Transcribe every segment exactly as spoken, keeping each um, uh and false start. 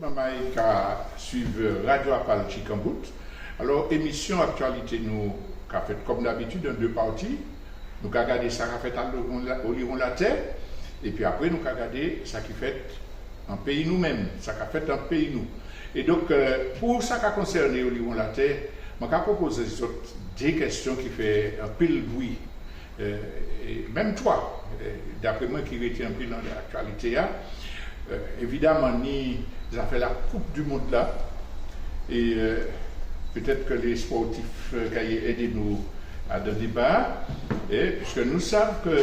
Manmay ka suiv Radio APAL Chikanbout. Alò, émisyon aktyalité nou ka fèt kòm dabitid an dé pati. Nou ka gadé sa ka fèt oliwon latè, épi apré nou ka gadé sa ki fèt an péyi nou menm, sa ka fèt an péyi nou. É donk, euh, pou sa ka konsèné oliwon latè, mwen ka pwopozé zòt dé kèsyon ki fè anpil bri, euh, é menm twa, euh, dapré mwen, ki rété anpil an aktyalité a. Euh, évidaman, ni zafè la Coupe du Monde la, é, euh, pétèt ke lé spòtif, euh, kay édé nou adan déba, é, piske nou sav ke,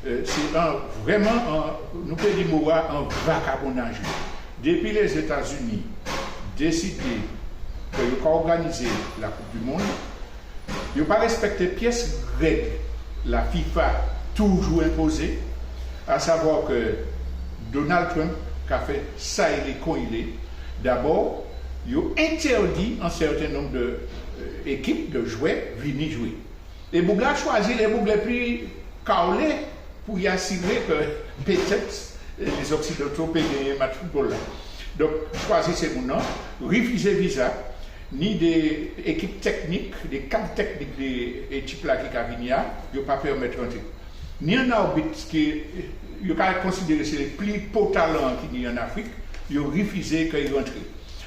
euh, sé an, vrèman an, nou pé di mo-a, an vakabonnaj. Dépi Lézétazini désidé ke yo ka òganizé la Coupe du Monde, yo pa rèspèkté pyès règ la FIFA toujou enpozé, a savwa ke Donald Trump ka fè sa i lé, kon i lé. Dabò, yo entèdi an sèten nonb de, euh, ékip, de jwè, vini jwé. É boug-la chwazi lé boug lé pli kawlé pou i asiré ke pétèt, euh, lé Oksidanto pé genyen match foutbòl-la. Donk, chwazi sé moun-lan, rifizé viza, ni dé ékip tèknik, dé kad tèknik dé ékip-la ki ka vini a, yo pa pèmèt rantré. Ni an awbit ki, yo ka konsidéré sé pli po talan ki ni an Afrik, yo rifizé ke i rantré.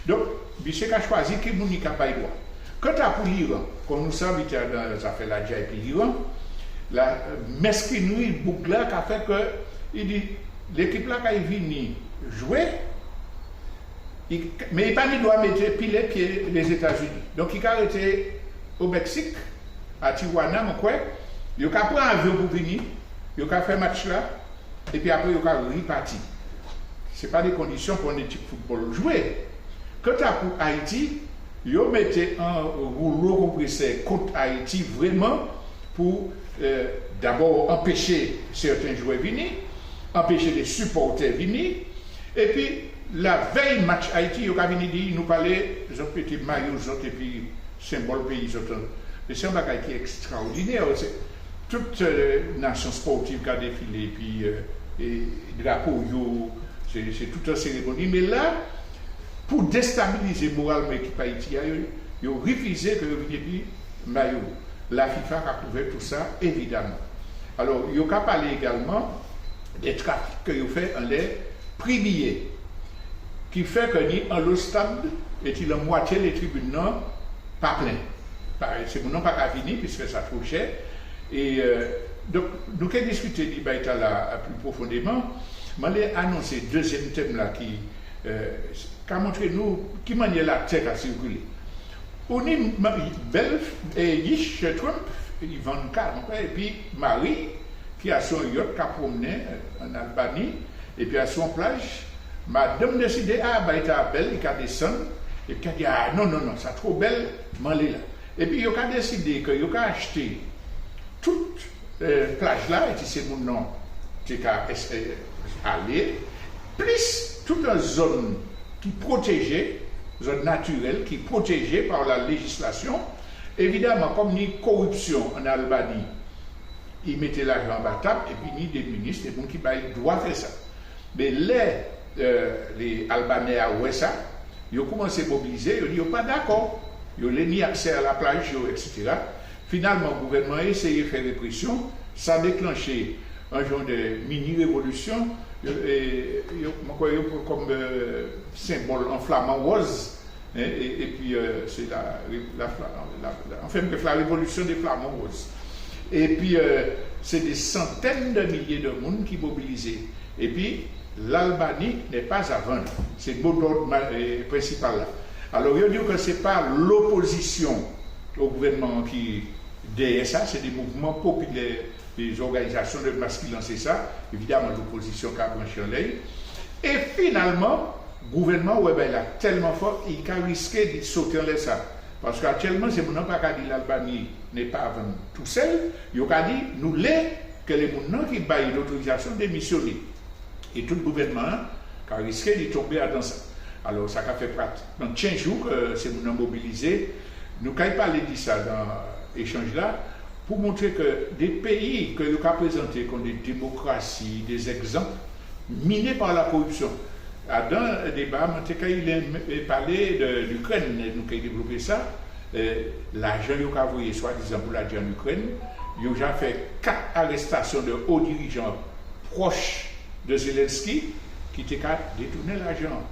Donk, misyé ka chwazi ki moun i ka bay dwa. Kanta pou Liran, kon nou sav, i té adan zafè ladjè épi Liran, la, euh, mèskinri boug-la ka fè ke i di, lékip-la kay vini jwé, i, mé i pa ni dwa mété pil é pyé Lézétazini. Donk, i ka rété o Mèksik, a Tijuana, mwen kwè, yo ka pran avyon pou vini, yo ka fè match-la, épi apré yo ka ripati. Sé pa dé kondisyon pou an ékip foutbòl jwé. Kanta pou Ayiti, yo mété an woulo konprésè kont Ayiti vrèman pou, euh, dabò anpéché sèten jwè vini, anpéché lé sipòtè vini, épi lavèy match Ayiti, yo ka vini di nou pa lé, zòt mété mayo zòt épi senbòl péyi zòt. Mé sé an bagay ki èkstraòdinè. Sé tout, euh, nasyon spòtiv ka défilé, épi, euh, é drapo yo, sé, sé tout an sérémoni. Mé la, pou déstabilizé moralman ékip Ayiti a, yo, yo rifizé ke yo vini épi mayo. La FIFA ka kouvè tousa, évidaman. Alò, yo ka palé égalman dé trafik ke yo fè anlè pri biyé, ki fè ke ni anlo stad, éti lanmwatyé lé tribin-lan pa plen. Pa, sé moun-lan pa ka vini, piske sa two chè. É, euh, donk, nou ké diskité di bagay-tala pli pwofondéman. Mwen lé anonsé dézyèm tèm-la ki, euh, ka montré nou ki mannyè latè ka sikilé. Ou ni ma-, bèl, é, yich Trump, Ivanka, mwen kwè, épi mari, ki asou on yòt ka pwonmnen, euh, an Albani, épi asou on plaj, madanm désidé, a, bagay-tala bèl, i ka désann, épi ka di, a, non, non, non, sa two bèl, mwen lé la. Épi yo ka désidé ke yo ka achté tout, euh, plaj-la, éti sé moun-lan té ka es-, euh, alé, plis tout on zòn ki pwotéjé, zòn natirèl ki pwotéjé pa la léjislasyon. Évidaman, kòm ni koripsyon an Albani, i mété lajan anba tab, épi ni dé minis, dé moun ki bay dwa fè sa. Mé lè, euh, lé Albanè a wè sa, yo koumansé mobilizé, yo di yo pa dakò, yo lé ni aksè a laplaj yo, etsétéra. Finalman, gouvènman-an éséyé fè réprésyon, sa déklanché on jan de mini révolisyon, yo, é, yo, mwen kwè yo pran kòm, euh, senbòl on flaman wòz, en, é, épi, euh, sé la, la, la, la, anfen brèf, la révolisyon dé flaman wòz. Épi, euh, sé dé santèn de milyé de moun ki mobilizé. Épi, L'Albanie n'est pas à vendre. Sé mo dòd ma-, euh, prensipal-la. Alò, yo di ke sé pa lopozisyon o gouvènman-an ki dèyè sa, sé dé mouvman popilè, dé zòganizasyon de mas ki lansé sa. Évidaman, lopozisyon ka branché anlè'y. É finalman, gouvènman-an wè bagay-la tèlman fò, i ka riské di soté anlè sa. Paske aktyèlman, sé moun-lan pa ka di l'Albanie n'est pas à vendre tousèl, yo ka di nou lé ke lé moun-lan ki bay lotorizasyon démisyoné. É tout gouvènman-an ka riské di tonbé adan sa. Alò, sa ka fè pratikman kenz jou ke sé moun-lan mobilizé. Nou kay palé di sa dan échanj-la, pou montré ke dé péyi ke yo ka prézanté kòm dé démokrasi, dé zègzanp, miné pa la koripsyon. Adan déba, mwen té kay palé di Likrèn, nou kay dévlopé sa. Lajan yo ka voyé swadizan pou ladjè an Ikrèn, yo ja fè kat arèstasyon di wo dirijan pwòch di Zelensky ki té ka détounen lajan-an.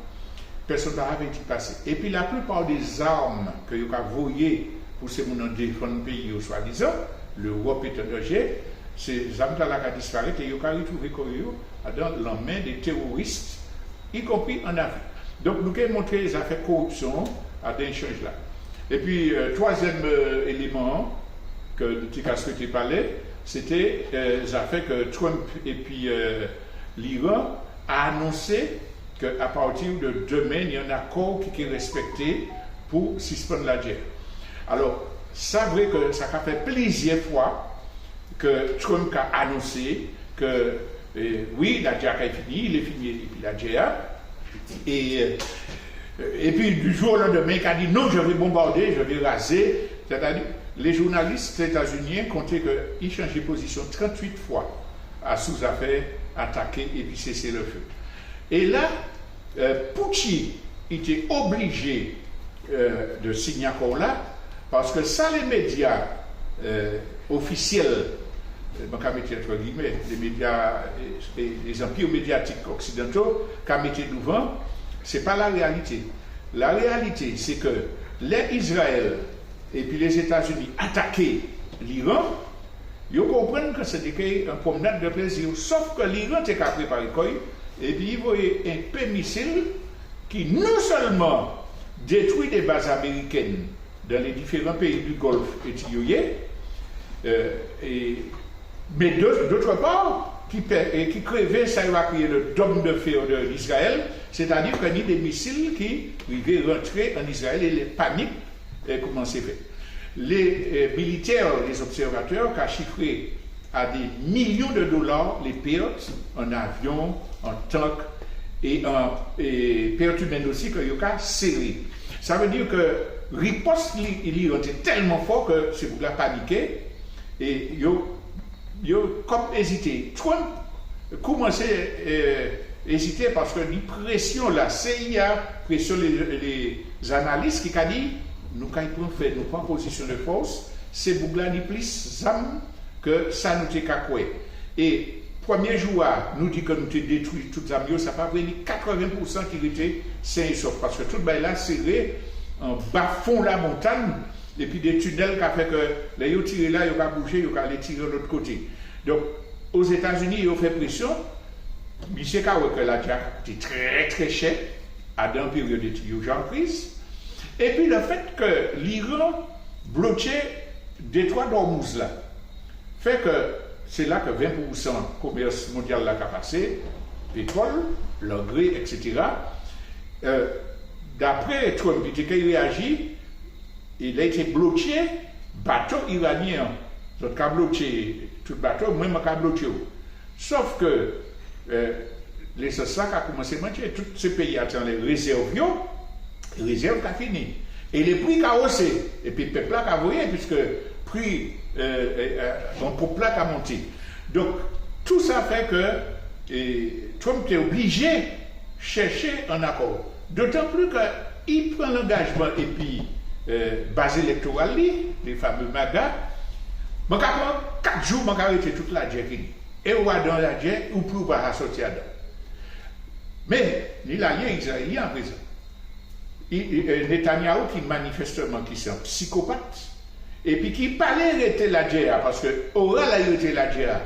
Pèsonn pa ka vin di pasé. Épi laplipa dé zam ke yo ka voyé pou sé moun-lan défann péyi yo swadizan, Lewòp an danjé, sé zam-tala ka disparet é yo ka ritrouvé kò yo adan lanmen dé téworis, ikonpri an Afrik. Donk nou ké montré zafè koripsyon-an adan échanj-la. Épi twazyèm éléman-an ke nou té ka swété palé, sé té zafè ke Trump épi Liran anonsé ke apati di dèmen ni an akò ki ké respekté pou sispann ladjè. Alò sa vré ke sa ka fè plizyè fwa ke Trump ka anonsé ke wi, ladjè-a kay fini, i lé fini épi ladjè-a. É épi di jou o landèmen i ka di non, je vais bombarder, je vais raser. Sétadi lé jounalis étaziniyen konté ke i chanjé pozisyon trantuit fwa asou zafè ataké épi sésé-lefé. É la Poutine té oblijé di siyen akò-la, paske sa lé médya ofisyèl, mwen ka mété antre giyimé, lé médya, lé zanpir médyatik oksidanto ka mété douvan, sé pa laréyalité. Laréyalité sé ke lè Izrayèl épi Lézétazini ataké Liran, yo konprann ke sé té ké an pwomnad di plézi. Sof ke Liran té ka préparé kò'y épi i voyé enpé misil ki non sèlman détwi dé baz amérikèn dan lé diféran péyi di Golf éti yo yé, mé dot pa ki krévé sa yo ka kriyé le dôme de fer di Izrayèl, sétadi ke ni dé misil ki rivé rantré an Izrayèl é lé panik koumansé fèt. Lé militè, lé obsèvatè ka chifré a dé milyon di dola lé pèt an avyon, an tank é an pèt imèn osi ke yo ka séré. Sa vé di ke ripòs Liran té tèlman fò ke sé boug-la paniké é yo yo kòm ézité. Trump koumansé ézité paske ni présyon la CIA, présyon lé zanalis ki ka di nou kay pran fè, nou pran pozisyon di fòs, sé boug-la ni plis zam ke sa nou té ka kwè. É prèmyé jou-a nou di ke nou té détwi tout zam yo, sa pa vré, ni katrèven pousan ki rété sen é sòf paske tout bagay-la séré anba fon lamontann. Épi dé tinèl ka fè ke lè yo tiré la, yo ka boujé, yo ka alé tiré lot koté. Donk Ozétazini yo fè présyon. Misyé ka wè ke ladjè-a ka kouté trè trè chè adan péryòd étid yo ja an kriz. Épi lefèt ke Liran bloké détwa d'Ormuz la fè ke sé la ke ven pousan komès mondyal la ka pasé, pétwol, langré, etsétéra. Dapré Trump, i té ké réyaji, é lè i té bloké bato iranyen-an, zot ka bloké tout bato, mwen mwen ka bloké'w. Sof ke lésans-la ka koumansé mantjé, tout sé péyi-a té anlè rézèv yo, rézèv ka fini. É lé pri ka wosé, épi pep-la ka voyé, piske pri an ponp-la ka monté. Donk tou sa fè ke Trump té oblijé chèché an akò. Dotan pli ke i pran langajman épi baz élektoral li, lé famé MAGA, mwen ka pran kat jou, mwen ka rété tout ladjè fini. É ou adan ladjè, ou pli ou pa ka sòti adan. Mé ni lalyé izrayélyen aprézan. Netanyahu ki manifestèman ki sé an psikopat, épi ki pa lé rété ladjè-a, paske ora la i rété ladjè-a,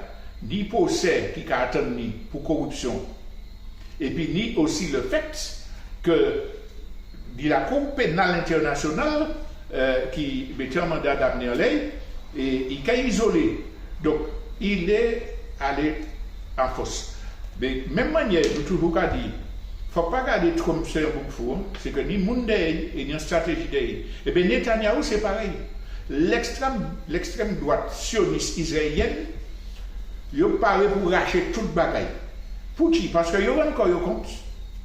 ni pwosè ki ka atann li pou koripsyon, épi ni osi lefèt ke di Lakou Pénal Entènasyonal ki mété an manda damné anlè'y, é i ka izolé. Donk i lé alé a fòs. Mé menm mannyè nou toujou ka di, fok pa gadé Trump sé an boug fou, sé ke ni moun dèyè'y é ni an stratéji dèyè'y. Ében Netanyahu sé parèy. Lèkstrèm, lèkstrèm dwat sionis izrayélyèn, yo paré pou raché tout bagay. Poutji? Paske yo rann kò yo kont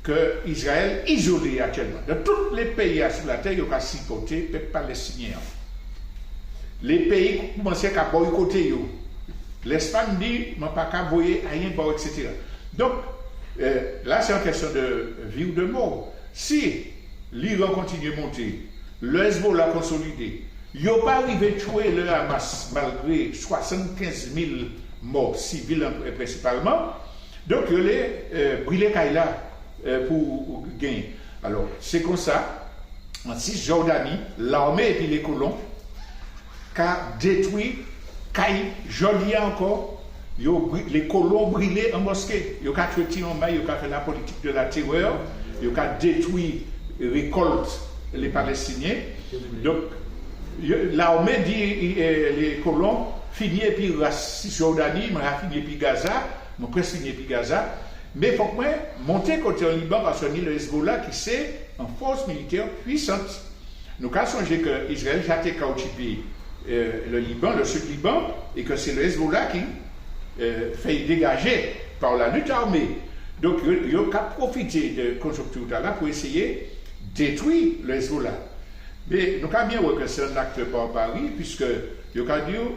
ke Izrayèl izolé aktyèlman. Dan tout lé péyi asou latè yo ka sipòté pep palestinyen-an. Lé péyi koumansé ka boykoté yo. Lèspagn di mwen pa ka voyé ayen ba'w, etsétéra. Donk Euh, la, sé an kestion de vi ou de mò. Si Liran kontinié monté, le Hezbollah konsolidé, yo pa rivé tjwé le Hamas malgré swasann-kenz mil mò sivil, en, prensipalman, donk yo lé, euh, brilé kay-la, euh, pou genyen. Alò, sé konsa, an Sisjòdani, larmé épi lé kolon ka détwi kay, jòdi-a ankò, yo bri-, lé kolon brilé an moské. Yo ka tjwé ti manmay, yo ka fè la politique de la terreur, yo ka détwi rékolt lé Palestinyen. Donk, yo, larmé di, euh, lé kolon, fini épi ras Sisjòdani, mwen ka fini épi Gaza, mwen preske fini épi Gaza. Mé fok mwen monté koté an Liban, paske ni le Hezbollah ki sé an fòs militè pwisant. Nou ka sonjé ke Izrayèl ja té ka okipé, euh, le Liban, le sid Liban, é ke sé le Hezbollah ki, euh, fè'y dégajé par la lutte armée. Donk, yo, yo ka pwofité de konjonkti-tala pou éséyé détwi le Hezbollah. Mé nou ka bien wè ke sé an akt barbari, piske yo ka di'w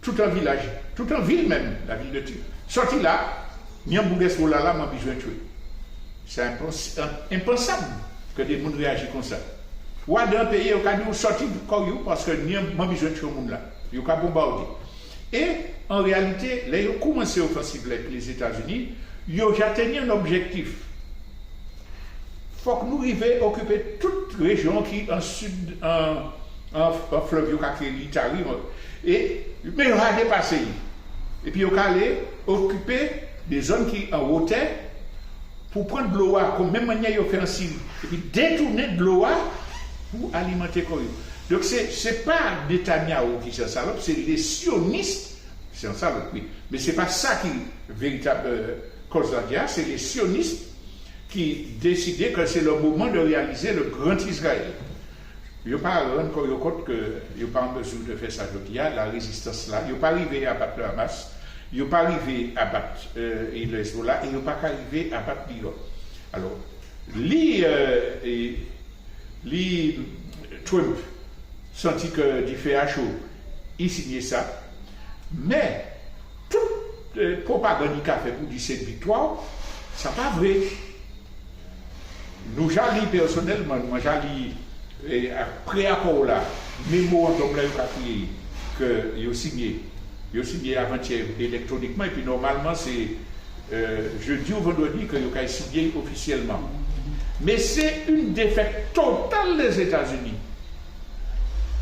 tout an vilaj, tout an vil menm, la ville de Tyr, sòti la, ni an boug Hezbollah la, mwen bizwen tjwé. Sé enpans-, en-, enpansab ke dé moun réaji konsa. Ou adan an péyi, yo ka di'w sòti kò-ou, paske ni an, mwen bizwen tjwé moun-la. Yo ka bonbadé. É, an réalité, lè yo koumansé ofansiv-la épi Lézétazini, yo ja té ni an objektif. Fok nou rivé okipé tout réjion ki an sid, an, an, an flev yo ka kriyé Litari, é, mé yo ja dépasé'y. Épi yo ka alé okipé dé zòn ki an wotè pou pran dlo-a, kon menm manniè yo fè an Siri, épi détounen dlo-a pou alimanté kò-yo. Donk sé, sé pa Netanyahu ki sé an salop, sé lé sionis, sé an salop, wi. Mé sé pa sa ki véritab, euh, kòz-la, sé lé sionis ki désidé ke sé le moman de réalizé le Grand Israël. Yo pa rann kò-yo kont ke yo pa an mézi de fè sa jòdi-a, la rézistans-la, yo pa rivé abat le Hamas, yo pa rivé abat, euh, le Hezbollah, é yo pa ka rivé abat Liran. Alò, li, euh, é, li Trump santi ke difé-a cho, i sinyé sa. Mé tout, euh, pwopagann i ka fè pou di sé an viktwa, sa pa vré. Nou ja li pèsonelman, mwen ja li, é, apré akò-a, mémorandòm-la yo ka kriyé, ke yo sinyé. Yo sinyé avantiè élektronikman, épi nòmalman sé, euh, jédi ou vandrèdi ke yo kay sinyé ofisielman. Mé sé an défet total Lézétazini.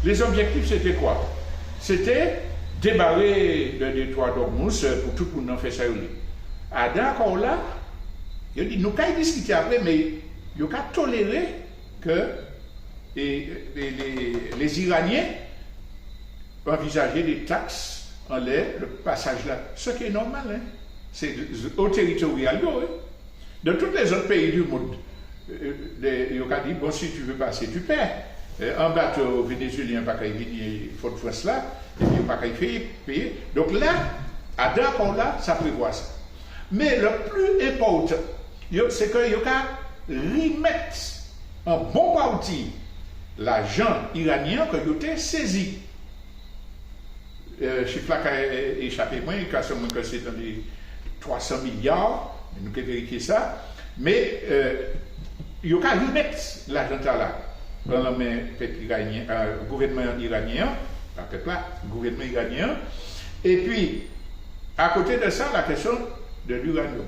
Lé objektif, sé té kwa ? Sé té débaré de détroi d'Ormuz pou tout moun-an fè sa yo lé. Adan akò-a, yo di nou kay diskité apré, mé yo ka toléré ke, é, é, lé, lé Iranien anvizajé dé taks anlè le pasaj-la, ce qui est normal, hein. Sé o téritorial yo, hein. Dans tous les autres pays du monde, euh, les, yo ka di, bon, si tu veux passer, tu paies. Euh, an bato vénézuélien pa kay vini Fodfrans la, épi yo pa kay fè péyé. Donk la, adan akò-a, sa prévwa sa. Mé le pli enpòtan, yo, sé ke yo ka rimet an bon pati lajan iranien ke yo té sézi. Euh, chif-la ka, euh, échapé mwen, i ka sanm mwen ke sé dan lé twa san milyar, mé nou ké vérifié sa. Mé, euh, yo ka rimet lajan-tala an lanmen pep iranien, euh, gouvènman iranien-an, pa pep-la, gouvènman iranien-an. Épi, akoté de sa, la kestion de l'uranium.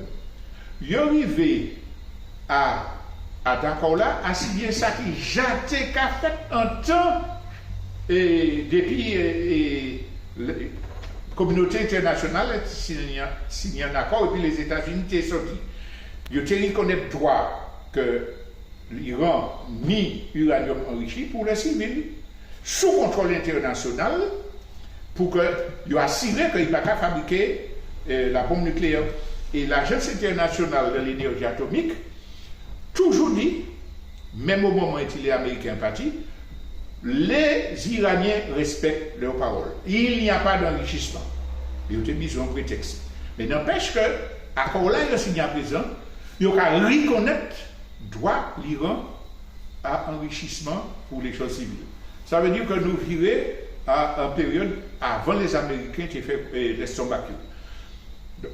Yo rivé a, a dakò-la, a sinyé sa ki ja té ka fet antan, é, dépi, é, é, le, kominoté entènasional sinyé, sinyé an akò, épi Lézétazini té sòti. Yo té rikonnet dwa ke Liran ni iranium anrichi pou lé sivil, sou kontrol entènasional, pou ke yo asiré ke i pa ka fabriké, euh, la bombe nucléaire. É Lajans Entènasional de Lénerji Atomik toujou di, menm o moman éti lé Amériken pati, les Iraniens respectent leur parole. Il n'y a pas d'enrichissement. Yo té bizwen préteks. Mé n'empêche ke akò-la yo sinyé aprézan, yo ka rikonnet dwa Liran a anrichisman pou lé choz sivil. Sa vé di ke nou viré a an périod avan lé Amériken té fè, euh, lès-an-bak yo.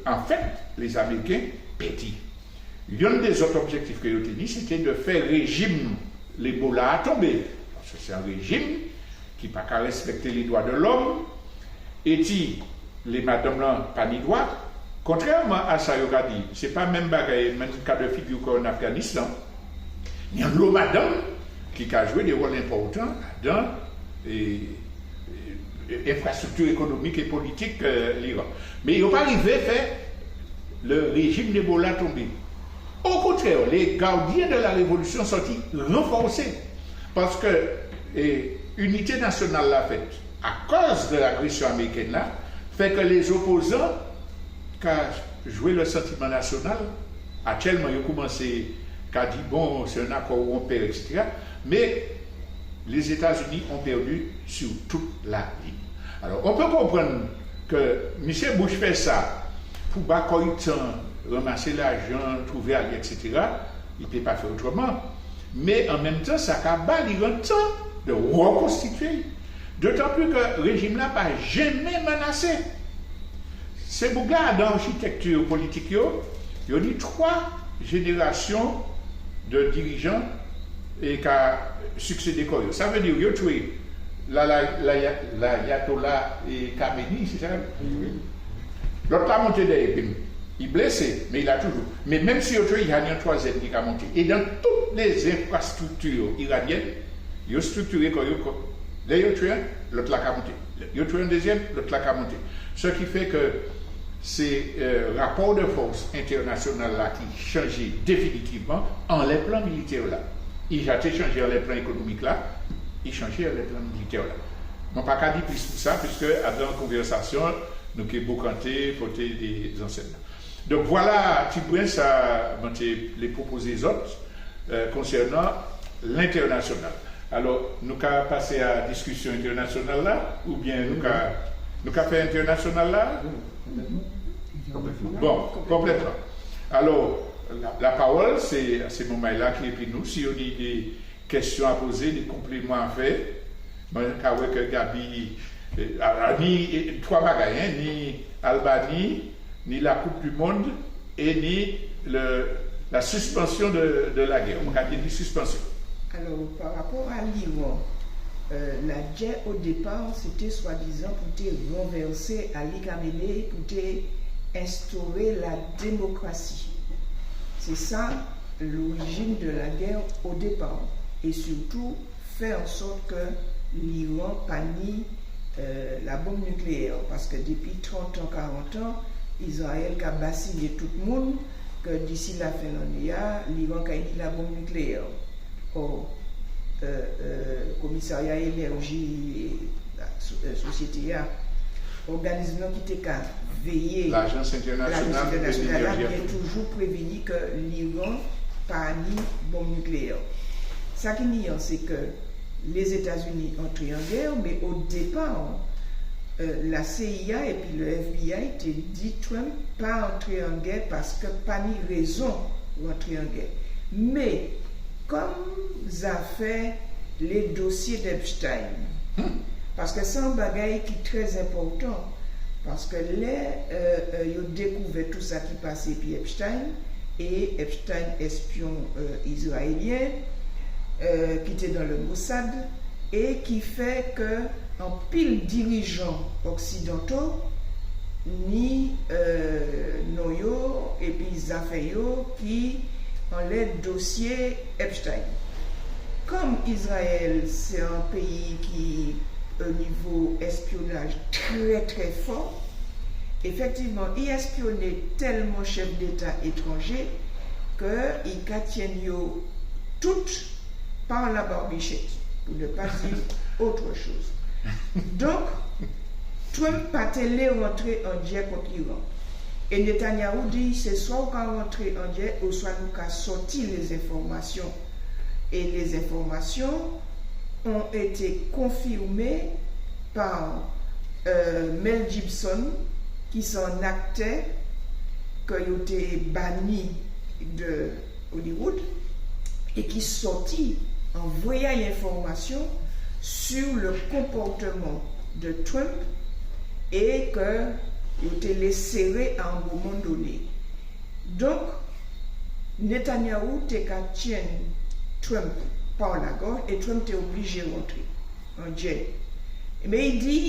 An fet, lé Amériken pèdi. Yonn dé zòt objektif ke yo té ni, sé té de fè réjim Ebola-a tonbé. Paske sé an réjim ki pa ka respekté lé dwa de lòm, é ti lé madanm-lan pa ni dwa. Kontrèman a sa yo ka di, sé pa menm bagay, menm ka de figi ke an Afganistan. Ni anlo madanm ki ka jwé dé wòl enpòtan adan, é, é, é, enfrastrikti ékonomik é politik, euh, Liran. Mé yo pa rivé fè le réjim Ebola tonbé. Okontrè, lé gadyen de la révolision sòti ranfòsé. Paske, é, inité nasional-la fèt akòz de lagrésion amérikèn-la, fè ke lé zopozan ka jwé le santiman nasional. Aktièlman, yo koumansé ka di, bon, sé an akò ou on pèd, et cetera. Mé Lézétazini on pèdi sur tout la ligne. Alò, on pé konprann ke misié Bush fè sa pou ba kò'y tan ranmasé lajan, trouvé alé, et cetera. I pé pa fè otrèman. Mé an menm tan, sa ka ba Liran tan de rekonstitié'y. Dotan plis ke réjim-la pa janmen manasé. Sé boug-la, adan architecture politique yo, yo ni twa jénérasion de dirijan é ka siksédé kò yo. Sa vé di yo tjwé la, la, la, l'ayatollah, é, Khamenei, sé sa? Wi, wi. Lòt-la monté dèyè, épi i blésé, mé i la toujou. Mé menm si yo tjwé'y, i ni an twazièm ki ka monté. É dan tout lé enfrastrikti iranièn, yo striktiré kò yo kon, lè yo tjwé an, lòt-la ka monté. Yo tjwé an dézièm, lòt-la ka monté. Sa ki fè ke sé, euh, rapò de fòs entènasional-la ki chanjé définitivman anlè plan militè-la. I ja té chanjé anlè plan ékonomik-la, i chanjé anlè plan militè-la. Mwen pa ka di plis pou sa, piske adan konvèsasion, nou ké bokanté, pòté dé zansèt. Donk, vwala, ti bren sa, mwen té lé pwopozé zòt, euh, konsèrnan lentènasional. Alò, nou ka pasé a diskision entènasional la, oubien nou ka, nou ka fè entènasional la? Wi, konplètman. Bon, konplètman. Alò, la, lapawòl, sé, sé manmay-la ki épi nou. Si yo ni dé kestion a pozé, dé konpliman a fè, mwen ka wè ke Gaby, euh, a, a, ni, euh, twa bagay, en, ni Albanie, ni la Coupe du Monde, é ni le, la suspension de, de la guerre. Mwen ka di ni sispansion. Alò, pa rapò a Liran, euh, lagè o dépa, sé té swadizan pou té ranvèsé Ali Khamenei, pou té enstoré la démokrasi. Sé sa lorijin de lagè o dépa. É sirtou, fè an sòt ke Liran pa ni, euh, la bonm nikléyè, paske dépi trant an, karant an, Izrayèl ka basilé tout moun ke disi lafen lanné-a, Liran kay ni la bonm nikléyè. Ò, euh, euh, Komisarya Énèji, euh, so-, euh, sosiété-a, òganizm-lan ki té ka véyé Lajans Entènasional Lajans Entènasional la, Énèji Atom, byen toujou prévini ke Liran pa ni bonm nikléyè. Sa ki ni an, sé ke Lézétazini antré an gè, mé o dépa, euh, la C I A épi le F B I té di Trump pa antré an gè paske pa ni rézon pou antré an gè. Mé, kòm zafè lé dosié d'Epstein, paske sé an bagay ki trè enpòtan, paske lè, euh, euh, yo dékouvè tou sa ki pasé épi Epstein, é Epstein, espion, euh, izrayélien, euh, ki té dan le Mossad, é ki fè ke anpil dirijan oksidanto ni, euh, non yo épi zafè yo ki anlè dosié Epstein. Kòm Izrayèl sé an péyi ki, o nivo espionnaj, trè, trè fò, éfektivman, i espionné telman chef d'État étranjé ke i ka tienn yo tout par la barbichette, pour ne pas dire autre chose. Donk, Trump pa té lé rantré an gè kont Iran. É Netanyahu di, sé swa ou ka rantré an gè, oswa nou ka sòti lé enfòmasion. Et les informations ont été confirmées par, euh, Mel Gibson, ki sé an aktè ke yo té bani de Hollywood, é ki sòti an vréyé enfòmasion sur le comportement de Trump é ke yo té lé séré à un moment donné. Donk, Netanyahu té ka tyenn Trump pa lagòj é Trump té oblijé rantré an djè. Mé i di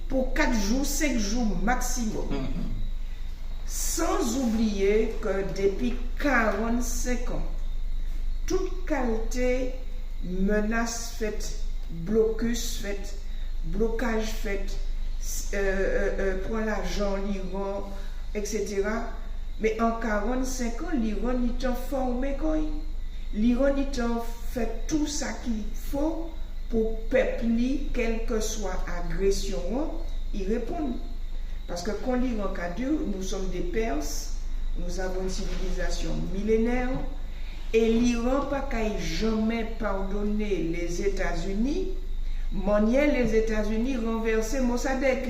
pou kat jou, senk jou maksimòm. San oubliyé ke dépi karannsenk an, tout kalté menas fet, blokis fet, blokaj fet, s-, euh, euh, euh, pran lajan Liran, et cetera. Mé an karannsenk an, Liran ni tan fòmé kò'y. Liran ni tan fè tou sa ki fo pou pep li, kèlkeswa agresyon an, i réponn. Paske kon Liran ka di, nous sommes des Perses, nous avons une civilisation millénaire, é Liran pa kay janmen padonné Lézétazini manniè Lézétazini ranvèsé Mossadegh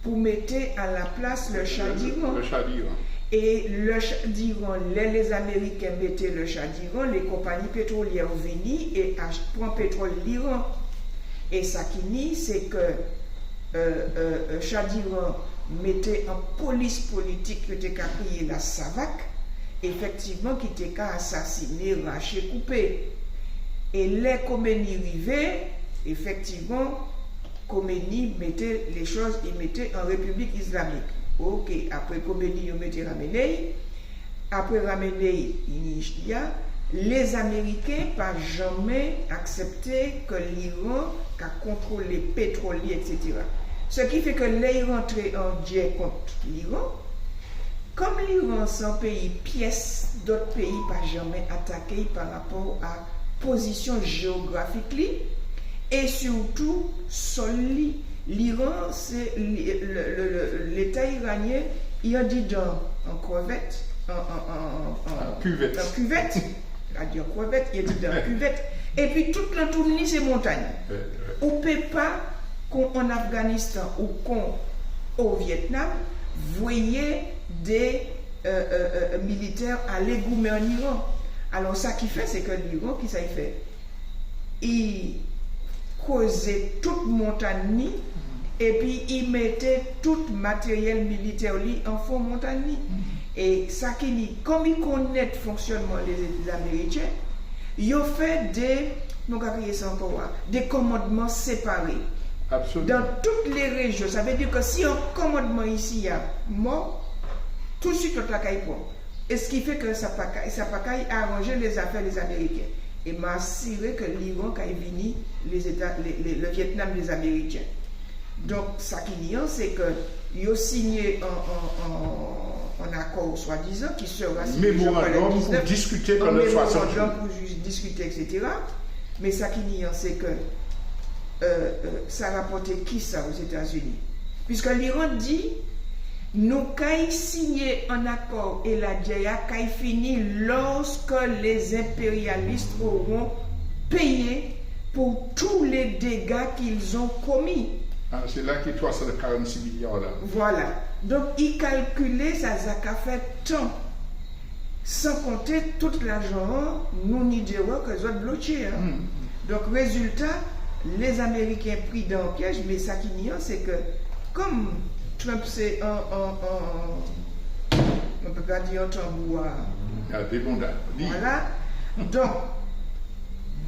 pou mété a la plas le Shah d'Iran. Le Shah d'Iran. É le Shah d'Iran, lè Lézamériken mété le Shah d'Iran, lé konpanyi pétroliè vini é ach-, pran pétrol Liran. É sa ki ni, sé ke, euh, euh, euh, Shah d'Iran mété an polis politik ki té ka kriyé la SAVAK, éfektivman, ki té ka asasiné, raché, koupé. É lè Khomeini rivé, éfektivman, Khomeini mété lé choz, i mété an répiblik islamik. OK, apré Khomeini, yo mété Khamenei. Apré Khamenei, i ni Shia. Lézamériken pa janmen aksepté ke Liran ka kontrolé pétrol li, et cetera. Sa ki fè ke lè i rantré an djè kont Liran, kom Liran sé an péyi pies, dot péyi pa janmen ataké'y pa rapò a pozisyon jéografik li, é sirtou sol li. Liran, sé li-, le, le, le, Léta iranien, i andidan an krevèt, an, an, an, an, an An kivèt. An kivèt. Ka di an krevèt, i andidan an kivèt. Épi tout lantou li sé montagn. Wè, wè. Ou pé pa, kon an Afganistan ou kon o Vietnam, vréyé dé, euh, euh, euh, militè alé goumen an Iran. Alò, sa ki fè, sé ke Liran, kisa i fè? I krozé tout montagn li, épi i mété tout matériel militè li an fon montagn li. É sa ki ni, kom i konnet fonksionman Lézétazini, yo fè dé, nou ka kriyé sa ankò, a, dé komandman séparé. Absoliman. Dan tout lé réjion. Sa vé di ke si an komandman isi a mò, tousuit lot-la kay pran. É sa ki fè ke sa pa kay, sa pa kay aranjé lézafè Lézamériken. É man asiré ke Liran kay vini Lézéta-, lé, lé, le Vietnam Lézamériken. Donk, sa ki ni an, sé ke yo sinyé an, an, an, an akò, swadizan, ki sera signé, je crois, le dix-neuf, mémorandòm pou diskité pandan swasant jou. An mémorandòm pou ju-, diskité, et cetera. Mé sa ki ni an, sé ke, euh, euh, sa rapòté kisa Ozétazini? Piske Liran di, nou kay sinyé an akò é ladjè-a kay fini lorsque les impérialistes auront payé pour tous les dégâts qu'ils ont commis. Ah, sé la ki twa san karannsis milya la. Vwala. Donk, i kalkilé sa, sa ka fè tan. San konté tout lajan-an nou ni déwò ke zot bloké, en. Hmm. Donk, rézilta, Lézamériken pridan an piej, mé sa ki ni an, sé ke, kom Trump sé an, an, an, nou pé pa di an tanbou a... A dé bonda. Wi. Vwala. Donk,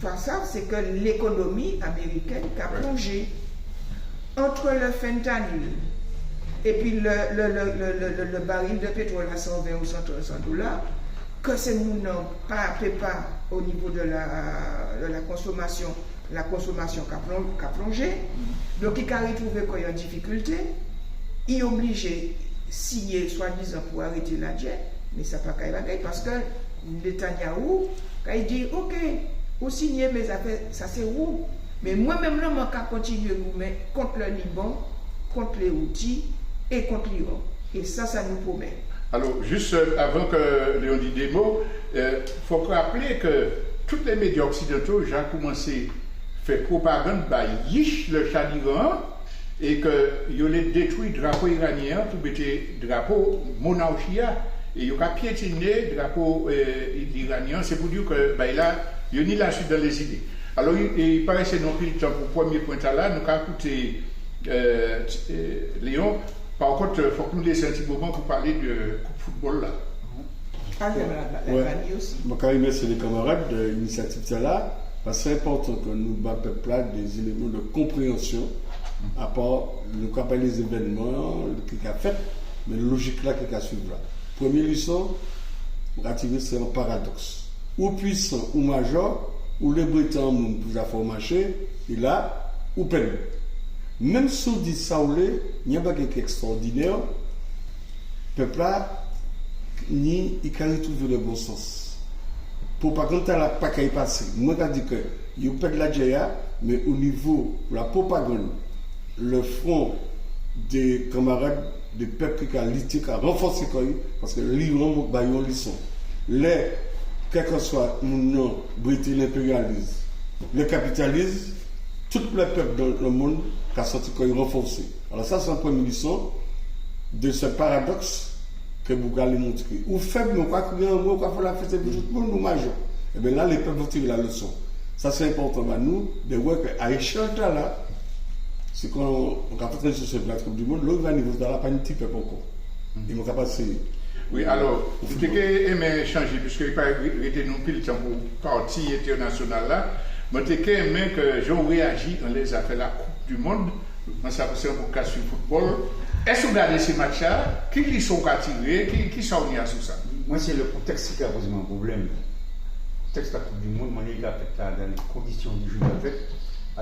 fas a sa, sé ke lékonomi amérikèn ka plonjé. Entre le fentanyl épi le, le, le baril de pétrole à cent vingt ou cent trente dollars, ke sé moun-lan pa, pé pa, o nivo de la, de la konsomasion, la konsomasion ka plon-, ka plonjé. Donk, i ka ritrouvé kò'y an difikilté, i oblijé sinyé swadizan pou arété ladjè, mé sa pa kay bagay, paske Netanyahu kay di, OK, ou sinyé, mé zafè, sa sé ou. Mé mwen menm la, mwen ka kontinié goumen kont le Liban, kont lé Houthi é kont l'Iran. É sa, sa nou pwomet. Alò, jis, euh, avan ke Léon di dé mo, euh, fok raplé ke tout lé média oksidanto ja koumansé fè pwopagann ba yich le Shah d'Iran, é ke yo lé détwi drapo iranien-an pou mété drapo monarchi-a, é yo ka piétiné drapo, euh, iranien-an, sé pou di ke, ben, la, yo ni lasuit dan lé zidé. Alò, i, i pa rété non pli tan pou prèmié pwen-tala, nou ka kouté, euh, ti-, euh, Léon. Pa kont, fok nou lésé an ti moman pou palé de koup foutbol la. Alé, la, la, la, Wè. Mwen ka rimèsyé lé kanmarad di inisiativ-sala, paskè sé enpòtan ki nou ba pèp-la dé zéléman di konpréyansion, apa nou ka palé zévènman ki ka fèt, mé lojik-la ki ka suiv la. Prèmié lison, mwen ka tiré, sé an paradoks. Ou pwisan, ou majò, ou lé bwété an moun pou zafè'w maché, é la, ou pèd. Menm si ou di sa ou lé, ni an bagay ki èkstraòdinè, pèp-la, ni, i ka rétwouvé lè bon sans. Pwopagann-tala pa kay pasé. Mwen ka di ki yo pèd ladjè-a, mé o nivo la pwopagann, le front dé kanmarad, dé pèp ki ka lité, ka ranfòsé kò'y, paskè Liran ba yo an lison. Lè, kèlkèswa moun-lan bwété lenpérialis, le kapitalis, tout lé pèp dan le mond ka santi kò'y ranfòsé. Alò sa sé an prèmié lison di sé paradoks ki Bourgain lé montré. Ou fèb, mé ou ka kriyé an mo, ou ka fè lafèt épi tout moun, ou majò. Ében la, lé pèp va tiré la lison. Sa sé enpòtan ba nou di wè ki a échèl-tala, sé kan ou ka fè tranzisyon sou la Koup di Mond, lè ou rivé a nivo-tala, pa ni ti pèp ankò. É mwen ka pasé. Wi, alò, mwen té ké enmen chanjé, piskè i pa rété nou anpil tan pou pati entènasyonal-la. Mwen té ké enmen ki jan ou réyaji anlè zafè la Koup di Mond, mwen sav ou sé an boug ka suiv foutbòl. Èskè ou gadé sé match-la? Ki lison ou ka tiré? Ki, kisa ou ni asou sa? Mwen, sé le kontèks ki ka pozé mwen pwoblèm. Kontèks la Koup di Mond, mwen, i ka fèt la, dan lé kondision di jé ka fèt.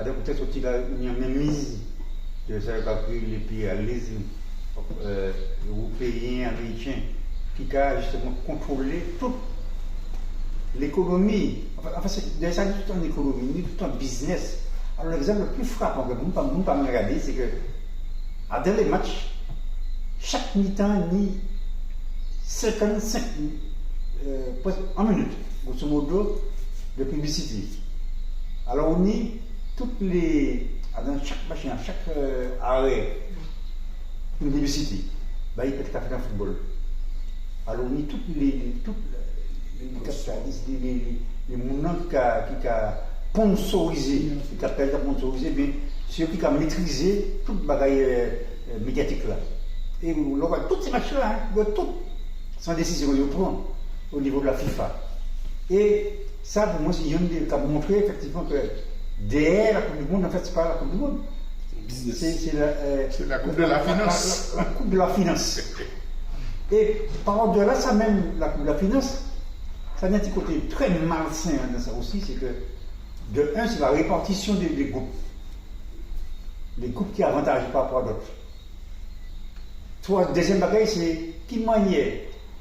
Adan kontèks osi la, ni an menmiz di sa yo ka kriyé lé péyi a lès, euh, éwopéyen, amériken, ki ka jistèman kontwolé tout lékonomi. Anfen, anfen, sé, dèyè sa, ni tout an ékonomi, ni tout an biznès. Alò, lègzanp le pli frapan ki moun pa, moun pa menm gadé, sé ki, adan lé match, chak mitan, ni senkant-senk, euh, prèsk an minit, grosso modo, di piblisité. Alò, ou ni tout lé, adan chak machin, chak, euh, arè, an piblisité. Ba, i pé ka fèt an foutbòl. Alò, ou ni tout lé, lé, tout lé, lé kapitalis, lé, lé, lé, lé moun-lan ki ka, ki ka sponsorizé, lé kapitalis ka sponsorizé, ében, sé yo ki ka métrizé tout bagay, euh, euh, médiatik la. É lè ou wè tout sé match-la, hein, yo tout, sé an désizion yo pran o nivo di la FIFA. É sa, pou mwen, sé yonn dé, ka montré éfèktivman ki dèyè la Coupe du Monde, an fèt, sé pa la Coupe du Monde. Business. Sé, sé la, euh, sé la coupe de la finance. La, la, la coupe de la finance. É pa dèyè la, sa menm, la coupe de la finance, sa ni an ti koté trè malsen, hein, dan sa osi, sé ki, de un, sé la répartision dé, dé group. Lé group ki avantajé pa rapò a dòt. Twa, dézièm bagay, sé ki manniè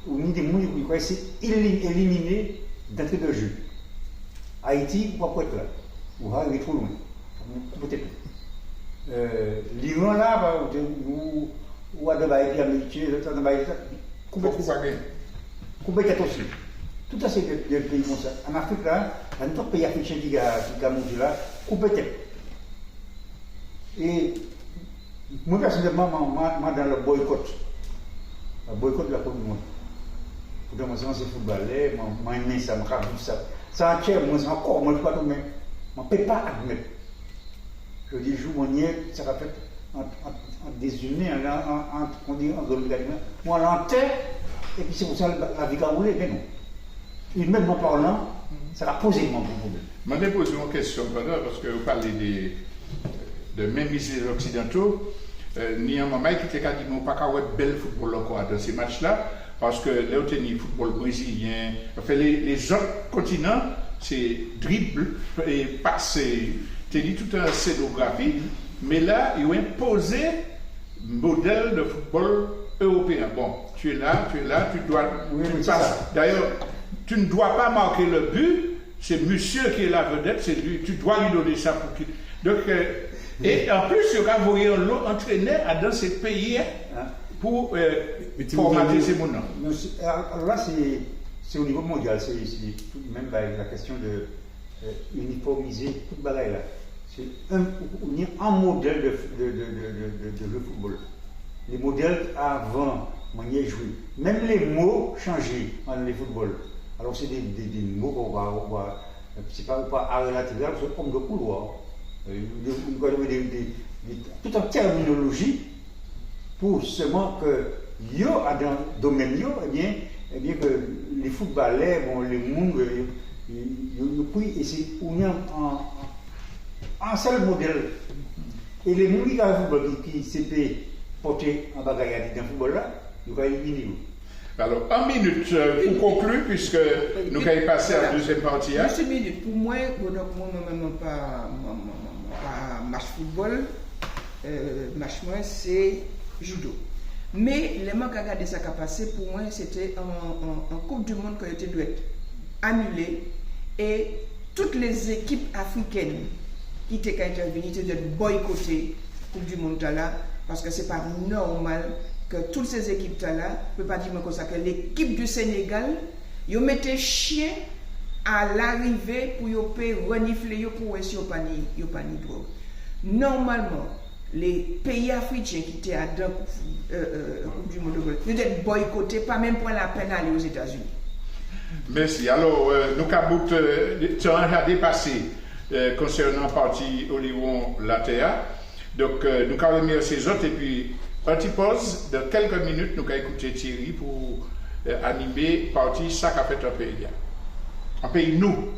ou ni dé moun ki kwè sé éli-, éliminé d'entrée de jeu. Ayiti, ou pa pou èt la. Ou ja rivé two lwen. Ou pétèt, euh, Liran la, ba, ou té, ou, ou adan bay épi Amériken, lòt adan bay sa. Koupé tèt. Fok ou pa genyen. Koupé tèt osi. Tout sa sé dé, dé péyi kon sa. An Afrik la, ni dòt péyi afriken ki ka, ki ka monté la, koupé tèt. É mwen, pèsonèlman, mwen, mwen, mwen dan le boycott. Le boycott de la Coupe du Monde. Poutan mwen sé an ansien foutbalè, mwen, mwen enmen sa, mwen ka viv sa. Sa an tjè mwen, sa an kò mwen, toupatou, mé mwen pé pa admèt. Jòdi jou, mwen, sa ka fèt ant, ant, ant dé zimen, an, an, an, kon di, an zòn, mwen, mwen alé an tè, épi sé kon sa la, lavi ka woulé, mé non. Imenman palan, sa ka pozé mwen an gwo pwoblèm. Mwen té pozé'w an kèsion, pandan, paskè ou palé dé, dé menm lé Oksidanto, euh, ni an manmay ki té ka di, mé ou pa ka wè bèl foutbòl ankò adan sé match-la, paskè lè ou té ni foutbòl brézilien, anfen, lé, lézòt kontinan, sé drib, é pas, té ni tout an sénografi, mé la, yo enpozé modèle de football européen. Bon, tu es là, tu es là, tu dois, oui, tu oui, passes. D'ailleurs, tu ne dois pas marquer le but, c'est monsieur qui est la vedette, c'est lui, tu dois lui donner ça pour qu'il. Donc, euh, et en plus, il y aura voyé un lot entraîneur dans ces pays, hein, pour euh, formater ces gens-là. Alò la, sé, sé o nivo mondial, sé, sé tout menm, ben, la kèsion di euh, inifòmizé tout bagay-la. Sé an, ou, ou ni an modèl di, di, di jé foutbòl. Lé modèl avan, manniè jwé. Menm lé mo chanjé an lé foutbòl. Alò sé dé, dé, dé mo kon, kon, kon, sé pa, pa arè latéral, sé homme de couloir. Euh, dé, dé, dé, dé, tout an tèrminoloji pou jistèman ki yo, adan domèn yo, ében, Ében, ke lé foutbalè, bon, lé moun, euh, yo, yo, yo pran, é sé, ou ni an, an, an sel model. É lé moun ki ka foutbol, ki, ki sé pé pòté an bagay andidan foutbol-la, yo ka éliminé yo. Alò, an minit, euh, pou konkli, piske nou kay pasé a la dézièm pati, en. Jis an minit. Pou mwen, bon, donk, mwen, mwen menm, mwen pa, mwen, mwen, mwen, mwen pa match foutbol. Euh, match mwen, sé judo. Mé, lè mwen ka gadé sa ka pasé, pou mwen, sé té an, an, an Koup di Mond ke yo té dwet anilé. É tout lé zékip afrikèn ki té ka entèvini té dwet boykoté Koup di Mond-tala, paske sé pa nòmal ke tout sé zékip-tala, pé pa di mwen konsa ke lékip di Sénégal, yo mété chien a larivé pou yo pé raniflé yo pou wè si yo pa ni, yo pa ni dwog. Nòmalman, lé péyi afrikèn ki té adan Koup, euh, euh, Koup di Mond, yo té boykoté, pa menm pran lapenn alé Ozétazini. Mèsi. Alò, euh, nou ka bout, euh, tan-an ja dépasé, euh, konsènan pati Oliwon Latè-a. Donk, euh, nou ka rèmèsié zot, épi an ti pòz, dan kèlk minit, nou ka kouté Thierry pou, euh, animé pati Sa ka fet an péyi-a. An péyi nou.